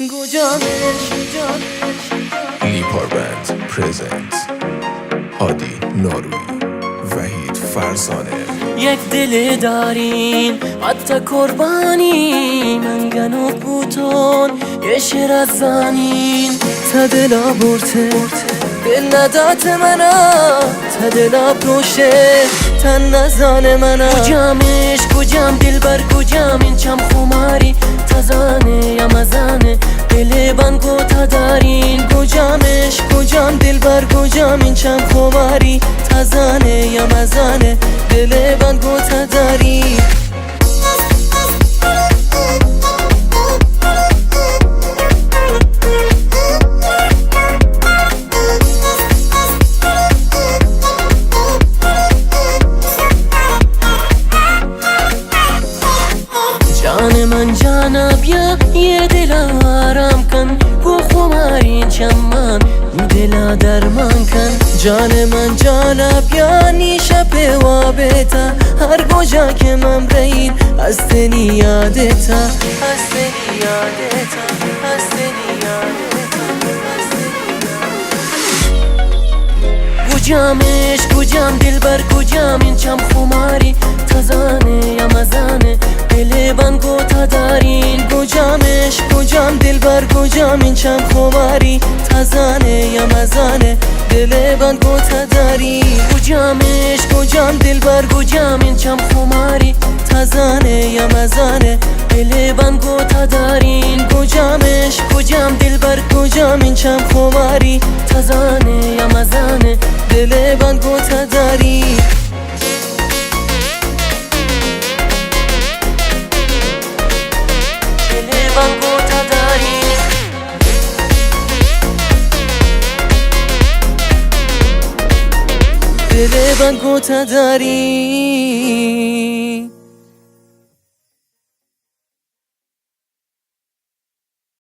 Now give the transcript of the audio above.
گوجامش، گوجامش، گوجامش۔ لیپار بند پریزنت. هادی ناروی، وحید فرزانه. یک دلے دارین، حتی قربانی من گنوک بوتون، یه شعر از زانین. تا دلا برته، دل ندات منا، تا دلا پروشه، تن نزانه منا. کجامش، کجام دلبر، کجام این چم خماری، تا زانه یا مزانه، دل بند گو تا دارین. کجامش، کجام دلبر، کجام این چم خماری، تا زانه یا مزانه، دل بند گو تا دارین. جان من جانا بیا، یه دل آرام کن، گو خمارین چمان، دلا درمان کن. جان من جانا بیا، نی شپ وابتا، هر کجا که من رئین، هستنی یادتا، هستنی یادتا، هستنی یادتا، هستنی یادتا. کجامش، کجام دلبر، کجام این چم خماری، تا زانه یا مزانه، دل بند گو تا دارین. کجامش، کجام دلبر، کجام این چم خماری، تا زانه یا مزانه، دل بند گو تا دارین. کجامش، کجام دلبر، کجام این چم خماری، تا زانه یا مزانه، دل بند گو تا دارین. کجامش، کجام دلبر، کجام این چم خماری، تا زانه یا مزانه، دل بند گو تا دارین. دل بند گو تا دارین. دل بند گو تا دارین.